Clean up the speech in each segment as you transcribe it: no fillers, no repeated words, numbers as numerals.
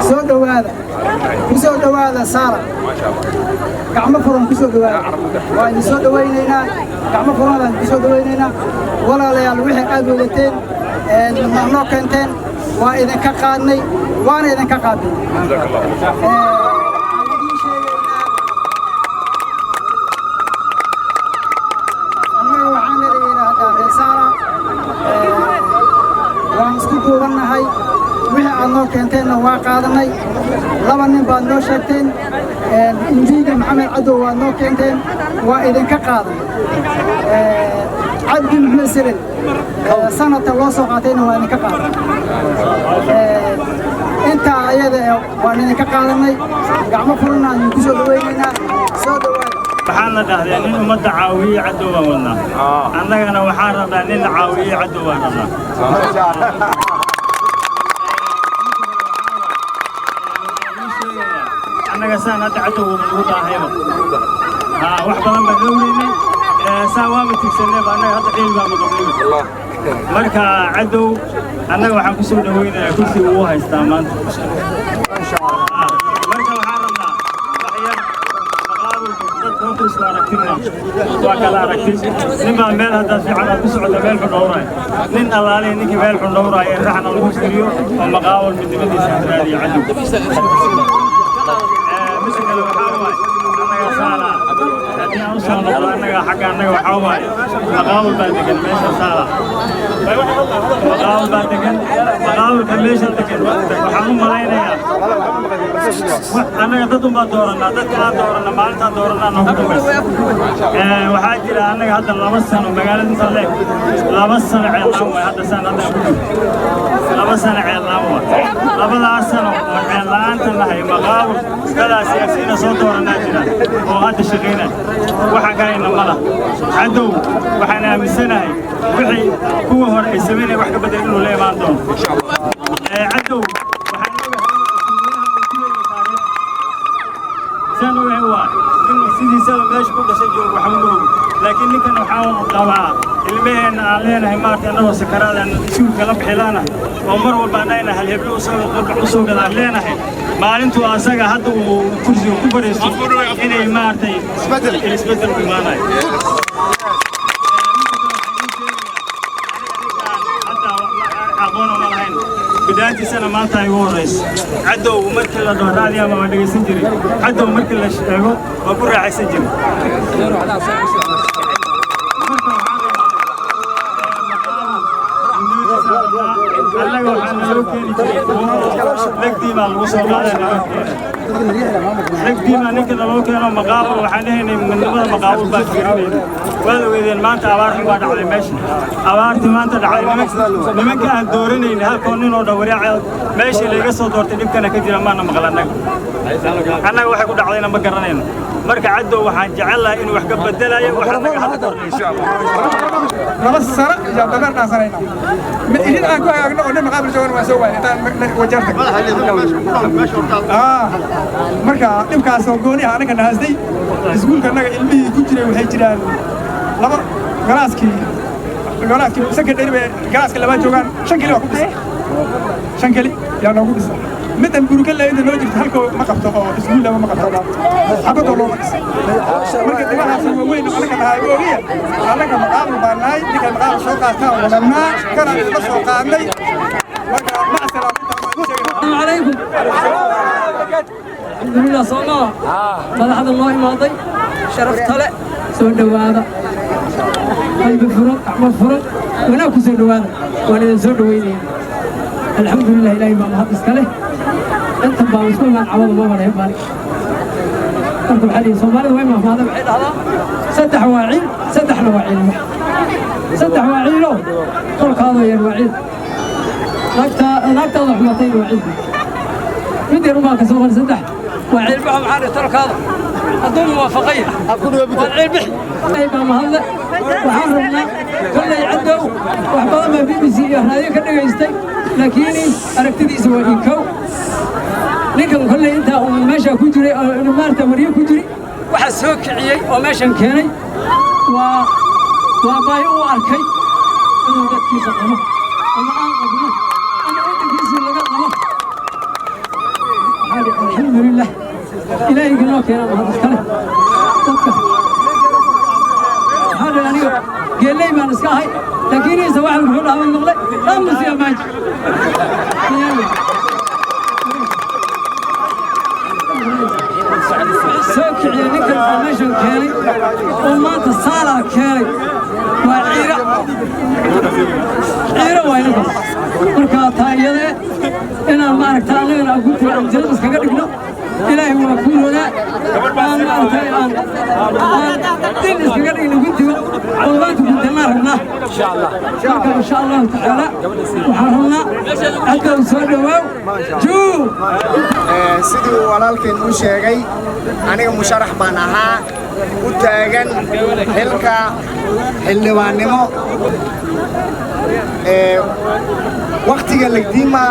Soo dhowaada, ku soo dhowaada Saara, gacmo furan ku soo dhowaada. Waa idin soo dhowaynaynaa, gacmo furanadaan ku soo dhowaynaynaa. Walaalayaal, wixii aad wadateen noo keenteen waa idinka qaadnay, waana idinka qaadnay. Waxaan idiin sheegaynaa, annaga waxaana la yidhaahdaa reer Saara, waan isku duubannahay. Wixii aad noo keenteenna waa qaadanay. Laba nin baad noo sheegteen, MP-ga Maxamed Cadow waad noo keenteen, waa idinka qaadanay. Cabdi Maxamed Selel sanadka loo soo qaatayna waa idinka qaadanay. Intaa ayada waan idinka qaadanay, gacmo furanna idinku soo dhawaynaynaa. Soo dhawaada. Waxaan la dhahdee nin ummadda caawiye Cadow baan wadnaa. Annagana waxaan rabnaa nin la caawiye Cadow baan rabnaa. Annaga saan hadda Cadowguma nagu daahayba, haa, wax badan baan dhowreynay, saan waaba tigsanayba. Annaga hadda ciil baama qabnayba. Marka Cadow annaga waxaan ku soo dhaweynayaa kursiga uu haystaa maanta. Marka waxaan rabnaa wax yar maqaabulku dadka horta isku aragti ma waa kala aragti. Nin baa meel haddaad fiican aad ku socota meel xun dhowraaya. Nin allaalihi ninkii meel xun dhowraaya in raxna lagu fiiriyo oo maqaabul midnimadiisa ha raadiyo Cadow. Midda kale waxaa waaye, annaga Saala haddii aan u soo noqdo, annaga xagga annaga waxaa waaye maqaabul baa degan meesha Saala, maqaabul baa degan. Maqaabulka meesha degan waxaan u malaynayaa annaga dad unbaa dooranaa, dadka aan dooranna maalintaan dooranaa noogu dambaysa. Waxaa jira annaga hadda 2 sano magaalada inta leeg, 2 sano ceellaan waay. Hadda saan hadda ku jirto 2 sano ceellaan waay. Labadaas sano oo ceel la'aanta nahay, maqaabul dadaa siyaasiyiina soo dooranaa jira oo hadda shaqaynaya, waxaan ka hayna ma laha. Cadow waxaan aaminsanahay wixii kuwa hore ay samaynaya wax ka bedel inuu la imaan doono. Cadow waxaan ogahay inuu ku leeyahay taariikh. Saan ogahay waa nin sidiisaba meesha ku dhashay joogo, waxba ma ogi, laakiin ninkan waxaan qabaa ilmaheenna aan leenahay maarta annagoo sakaraadaan iskuulka la bixilaanahay oo mar walba annagana halheblo usoo u soo gadaan leenahay. Maalintuu asaga hadda uu kursiga ku fadhiisto inay maaragtay isbeddel u imaanayo. Hadda aqoon uma lahayn, bidaantiisana maanta ay ugu horrayso. Cadow markii la dhaho raadiyaaba waa dhegaysan jiray, Cadow markii la sheego waa ku raaxaysan jiray. Marka waxaan rabaa, annaga waxaa naloo keeni jiray legdii baa lagu soo qaaday, naloo keenay legdii baa ninka naloo keeno. Maqaabul waxaan dhahaynay, midnimada maqaabul baa fiirinayna. Waad ogeedeen maanta abaar xun baa dhacday meesha. Abaartii maanta dhacday, nimanka aan dooranayna halkoo nin oo dhan waraaca meeshii layga soo doortay dhibkana ka jira maana maqal. Annaga waxay ku dhacdayna ma garanayno. Marka Cadow waxaan jecel lahay inuu wax ka bedelayo wax annaga hadda kordhayso. 2 sano iyo dameer dhaansanayna mid idin aan ku hagaagno oo nin maqaabil joogan waan soo waayay intaan Wajeer tagno. Marka dhibkaas oo gooni ah anaga nahaastay. Iskuulka annaga ilmihii ku jiray waxay jiraan laba galaaskii secondary bay galaaska labaad joogaan. Shan keli waa ku dhisan, shan keli yaa noogu dhisan. Middan burukalla inta noo jirto halkoo ma qabto oo iskuul lama ma qabto, xabadoo looma dhisan. Marka dhibahaas waaweyn oo annaga nahay ogiya, annaga maqaabul baan nahay. Ninka maqaabul soo qaataan wadannaa kana isla soo qaadnay. Marka macsalaam intaan baan sheegay. السلام عليكم. الحمد لله. صوما madaxda noo imaaday sharafta le, soo dhowaada, qalbi furan, gacmo furan, wanaag ku soo dhowaada. Waan idin soo dhoweynaya. Alxamdulilah, ilaahay baa mahad iska leh. Intan baan isku imaan cawada ma wada baani. Marka waxaa lihi, Soomaalida way mahmaada, waxay dhahdaa saddex waa ciil, saddexna waa ciilmo. Saddex waa ciilo, tolkaadoo yar waa ciil, naagtaada xumatayna waa ciil, mid yar umaa ka soo qor. Saddex waa ciilbaxa, maxaa dhihi, tolkaada hadduu muwaafaqaya waa ciilbixi. Ilaahay baa mahadle. Waxaan rabnaa kolley Cadow wax badan baa BBC iyo raadiyo ka dhagaystay, laakiin aragtidiisa waa ikow. Ninkan kolley intaa uu meesha ku jiray oo maarata waryo ku jiri, waxa soo kiciyey oo meeshan keenay waa baahi uu arkay inuu dadkiisa qabo ama aan qabno ama waddankiisii laga qabo. Waxaa dhi alxamdulilah, Ilaahayga noo keena mahad iskale. Dadka waxaa dhi aniga geelley baan iska ahay, laakiin isa waxaan wuxuu dhahaban maqlay aamus ya maaji. Soo kiciya ninkan oo meeshan keenay oo maanta Saalaa keenay waa Ciira, Ciira waay ninkaas. Markaa taa iyadee inaan maaragta annagana aguntiga aan jilad iskaga dhigno, Ilaahay waa ku rogaa, aan maaragtay aan dil iskaga dhigno guntiga oo maanta guntannaa rabnaa. Marka insha Allahu tacaala waxaan rabnaa Caddow soo dhowaaw juu. Sidii uu walaalkeen u sheegay, aniga musharax baan ahaa u taagan xilka xildhibaannimo. Wakhtiga Legdiima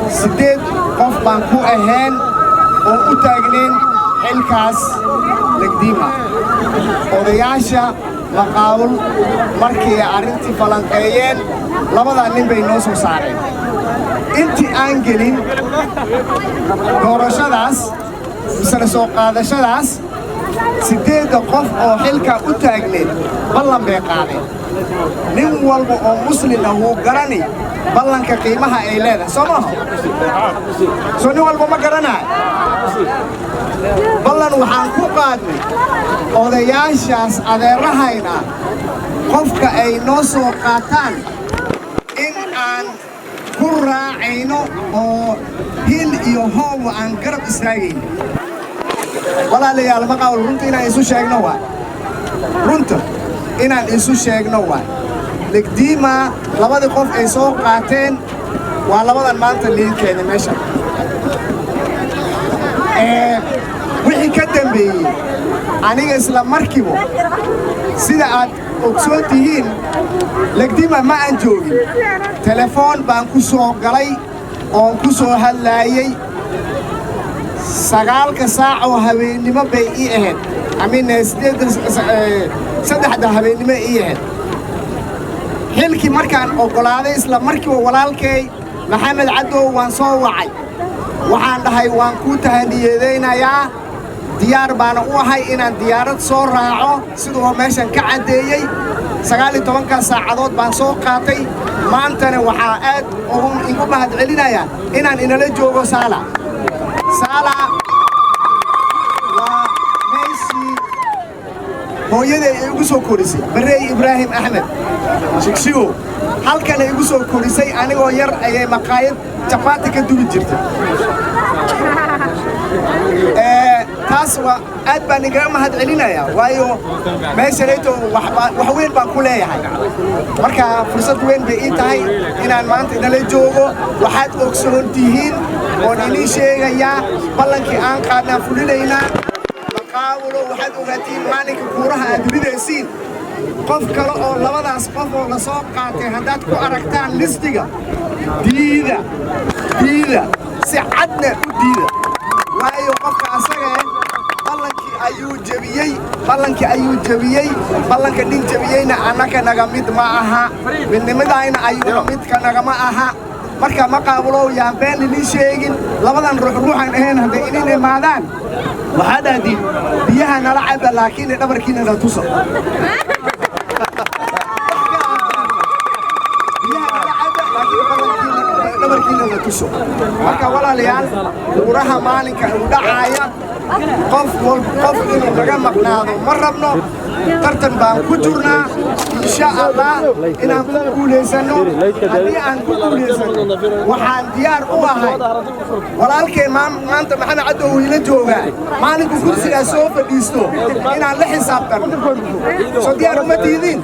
8 qof baan ku ahayn oo u taagnayn xilkaas Legdiima. Odayaasha Maqaawul markii ay arrintii falanqeeyeen, labadaa nin bay noo soo saareen. Intii aan gelin doorashadaas misale soo qaadashadaas, 8-da qof oo xilka u taagneed ballan bay qaadeen. Nin walba oo muslina wuu garani ballanka qiimaha ay leedahay, soo maaha? Soo nin walba ma garanaayo? Ballan waxaan ku qaadnay odayaashaas adeerahayna qofka ay noo soo qaataan in aan ku raacayno oo hil iyo hoowa aan garab istaagayno. Walaalayaal Maqaawal, runta inaan isu sheegno waa, runta inaan isu sheegno waa, Legdiima labadii qof ay soo qaateen waa labadan maanta liin keenay meesha. Wixii ka dambeeyey aniga isla markiiba, sida aad ogsoon tihiin, Legdima ma aan joogin, telefoon baan ku soo galay oon ku soo hadlaayey. 9-ka saac oo habeennimo bay ii ahayd, amiin, 3-da habeennimo ii ahayd. Xilkii markaan oggolaaday, isla markiiba walaalkay Maxamed Caddow waan soo wacay. Waxaan dhahay waan kuu tahaniyadaynayaa, diyaar baana u ahay inaan diyaarad soo raaco. Siduu meeshan ka caddeeyey, 19-kaa saacadood baan soo qaatay. Maantana waxaa aad igu mahad celinayaa inaan inala joogo Saala. Saala waa meeshii hooyaday ay igu soo korisay, Barreey Ibraahim Axmed Shigshigow, halkan ay igu soo korisay. Anigoo yar ayay maqaayad jabaati ka dubi jirtay. Taas waa aad baan igaga mahad celinayaa, waayo meeshanayto wax weyn baan ku leeyahay. Marka fursad weyn bay ii tahay inaan maanta inala joogo. Waxaad ogsoon tihiin oon inii sheegayaa, ballankii aan qaadnaan fulinaynaa. Maqaawulo, waxaad ogaatiin maalinka kuuraha aad ridaysiin, qof kale oo labadaas qof oo la soo qaatay haddaad ku aragtaan listiga, diida, diida, si cadna u diida, waayo qofka asaga eh ballankii ayuu jebiyey, ballankii ayuu jebiyey. Ballanka nin jebiyeyna annaka naga mid ma aha, midnimadayna ayuuna midka nagama aha. Marka Maqaabulow, yaan been idin sheegin. Labadan ruux ruuxaan ahayn hadday idin imaadaan, waxaa dhahdiin biyaha nala caba, laakiin dhabarkiina na tuso. Biyaha nala caba, laakiin dhabarkiina na tuso. Marka walaalayaal, buuraha maalinka uu dhacaaya, qof wal qof inuu naga maqnaado ma rabno. Tartan baan ku jirnaa, insha Allah inaan ku guulaysanno. Haddii aan ku guulaysanno, waxaan diyaar u ahay walaalkay maanta Maxamed Caddow uu ila joogaa, maalinku kursigaa soo fadhiisto inaan la xisaabtanno. Soo diyaar uma tihidiin?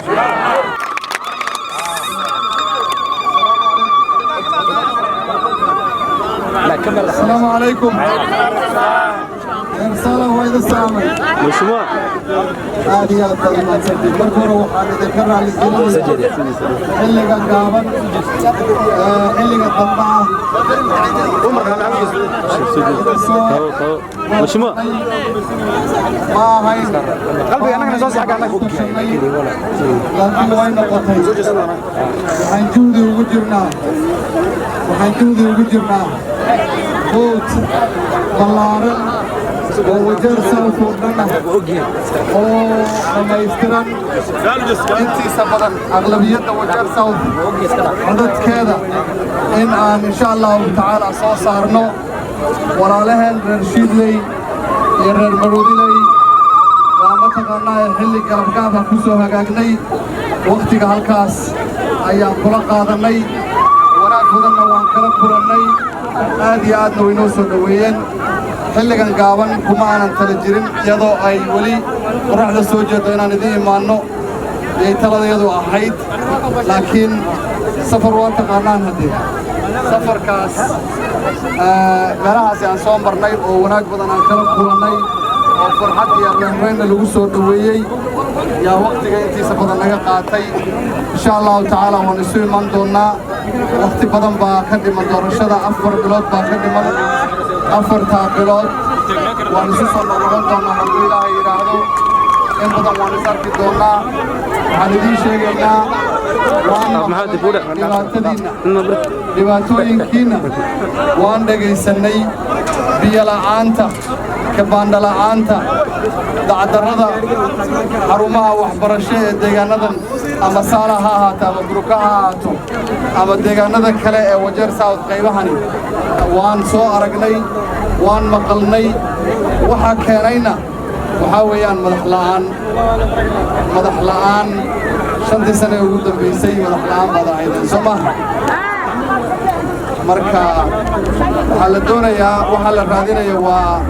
السلام عليكم رسالة وإذا السلام aad iyo aad baad mahadsantiin. Marka hore waxaan idinka raaligelinayaa xilliga gaaban, xilliga dambe ah ma ahayn, laakiin way noqotay. Waxaan juhdi ugu jirnaa, waxaan juhdi ugu jirnaa kow Ballaaran oo Wajeer South oo dhan ah oo dhammaystiran, intiisa badan aqlabiyadda Wajeer South codadkeeda in aan insha Allahu tacaala soo saarno. Walaalaheen reer Shiidley iyo reer Maroodiley waa mataqaannaa xilli galabgaaba ku soo hagaagnay. Wakhtiga halkaas ayaan kula qaadannay, wanaag badanna waan kala kulannay, aad iyo aadna way noo soo dhoweeyeen. Xilligan gaaban kuma aanan tala jirin, iyadoo ay weli qorraxda soo jeeddo inaan idiin imaanno yay taladayadu ahayd, laakiin safar waa taqaannaan. Haddee safarkaas meelahaasi aan soo marnay oo wanaag badan aan kala kulannay oo farxad iyo reynreynna lagu soo dhoweeyey yaa wakhtiga intiisa badan naga qaatay. Insha Allahu tacaala waan isu iman doonnaa. Wakhti badan baa ka dhiman doorashada, 4 bilood baa ka dhiman. 4-taa bilood waan isu soo noqnoqon doonnaa hadduu Ilaahay yidhaahdo. In badan waan is arki doonnaa. Waxaan idiin sheegaynaa, waan dhibaatadiinna, dhibaatooyinkiinna waan dhegaysannay: biyola'aanta, kabaandhala'aanta, dacdarrada xarumaha waxbarasho ee deegaannadan, ama Saala ha ahaato ama Buruka ha ahaato ama deegaannada kale ee Wajeer South qaybahani. Waan soo aragnay, waan maqalnay. Waxaa keenayna waxaa weeyaan madax la'aan, madax la'aan. 5-tii sane ee ugu dambaysay madax la'aan baad ahaydeen, soo maaha? Marka waxaa la doonayaa, waxaa la raadinaya waa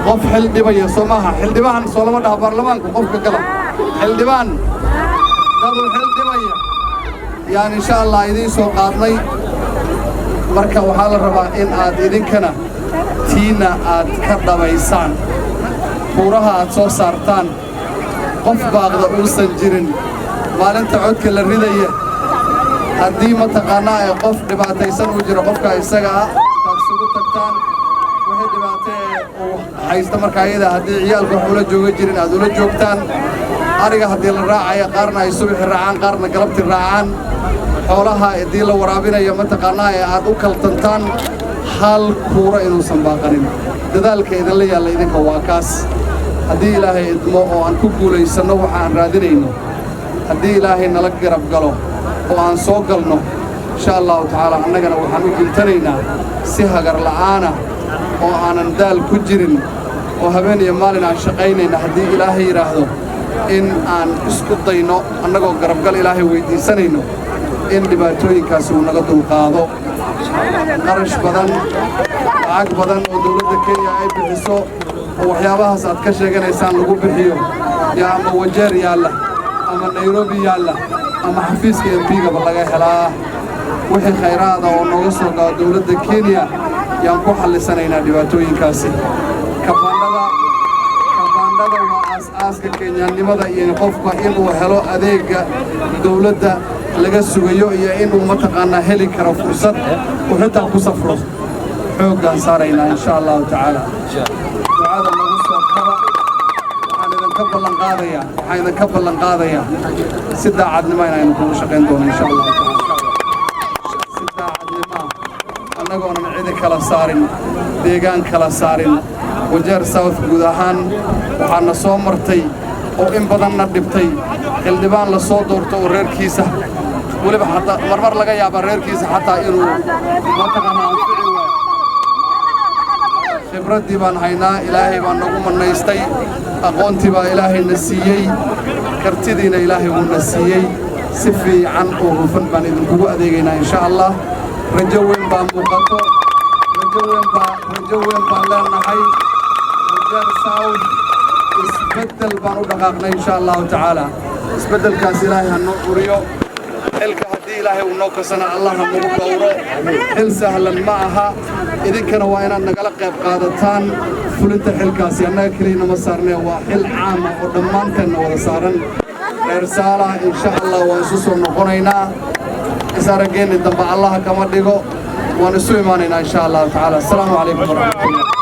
qof xil dhibaya, soo maaha? Xildhibaan soo lama dhaha baarlamaanku qofka gala? Xildhibaan daduu xil dhibaya yaan insha Allah idiin soo qaadnay. Marka waxaa la rabaa in aad idinkana tiinna aad ka dhammaysaan, kuuraha aad soo saartaan, qof baaqda uusan jirin maalinta codka la ridaya. Haddii mataqaannaa ee qof dhibaataysan uu jiro, qofka isaga ah taad isugu tagtaan wixii dhibaato ee uu haysta. Marka ayada haddii ciyaalka wax ula jooga jirin, aad ula joogtaan. Ariga haddii la raacaya, qaarna ay subaxi raacaan, qaarna galabti raacaan. Xoolaha haddii la waraabinayo, mataqaannaa ee aad u kaltantaan. Hal kuura inuusan baaqanin. Dadaalka idinla yaalla idinka waa kaas. Haddii Ilaahay idmo oo aan ku guulaysanno waxa aan raadinayno, haddii Ilaahay nala garab galo oo aan soo galno, insha Allahu tacaala annagana waxaan u guntanaynaa si hagar la'aana oo aanan daal ku jirin oo habeen iyo maalin aan shaqaynayna, haddii Ilaahay yidhaahdo, in aan isku dayno annagoo garabgal Ilaahay weyddiisanayno in dhibaatooyinkaasi uu naga dulqaado. Qarash badan, lacag badan oo dawladda Kenya ay bixiso oo waxyaabahaas aad ka sheeganaysaan lagu bixiyo yaa ama Wajeer yaalla ama Nairobi yaalla ama xafiiska MP-gaba laga helaa. Wixii khayraada oo nooga soo galo dawladda Kenya yaan ku xallisanaynaa dhibaatooyinkaasi. Kabaandhada, kabaandhada waa aas-aaska Kenyaannimada iyo qofka inuu helo adeegga dawladda laga sugayo iyo inuu mataqaannaa heli karo fursad uu xitaa ku safro. Xooggaan saaraynaa insha Allahu tacaala. Ducada nagu soo kaba. Waxaan idinka ballan qaadayaa, waxaan idinka ballan qaadayaa si daacadnimo inaynu kugu shaqayn doono insha Allahu tacaala, si daacadnimo annagoonan cidi kala saarin, deegaan kala saarin. Wajeer South guud ahaan waxaana soo martay oo in badanna dhibtay xildhibaan la soo doorto oo reerkiisa weliba xataa marmar laga yaabaa reerkiisa xataa inuu mataqaanaa anfici waayo. Khibraddii baan haynaa, Ilaahay baa nagu mannaystay, aqoontii baa Ilaahayna siiyey, kartidiina Ilaahay wuuna siiyey. Si fiican oo hufan baan idinkugu adeegaynaa insha Allah. Rajo weyn baa muuqato, rajo weyn baa, rajo weyn baan leenahay. Wajeer South isbeddel baan u dhaqaaqnay insha Allahu tacaala. Isbeddelkaas Ilaahay ha noo curiyo. Xilka haddii Ilaahay uu noo kasana, Allah ha nagu dhowro. Xil sahlan ma aha. Idinkana waa inaad nagala qayb qaadataan fulinta xilkaasi. Annaga keliyana ma saarnee, waa xil caama oo dhammaanteenna wada saaran. Reer Saala, insha Allah waan isu soo noqonaynaa. Is araggeenni dambe Allaha kama dhigo. Waan isu imaanaynaa insha Allahu tacaala. Asalaamu calaykum waraxmatullah.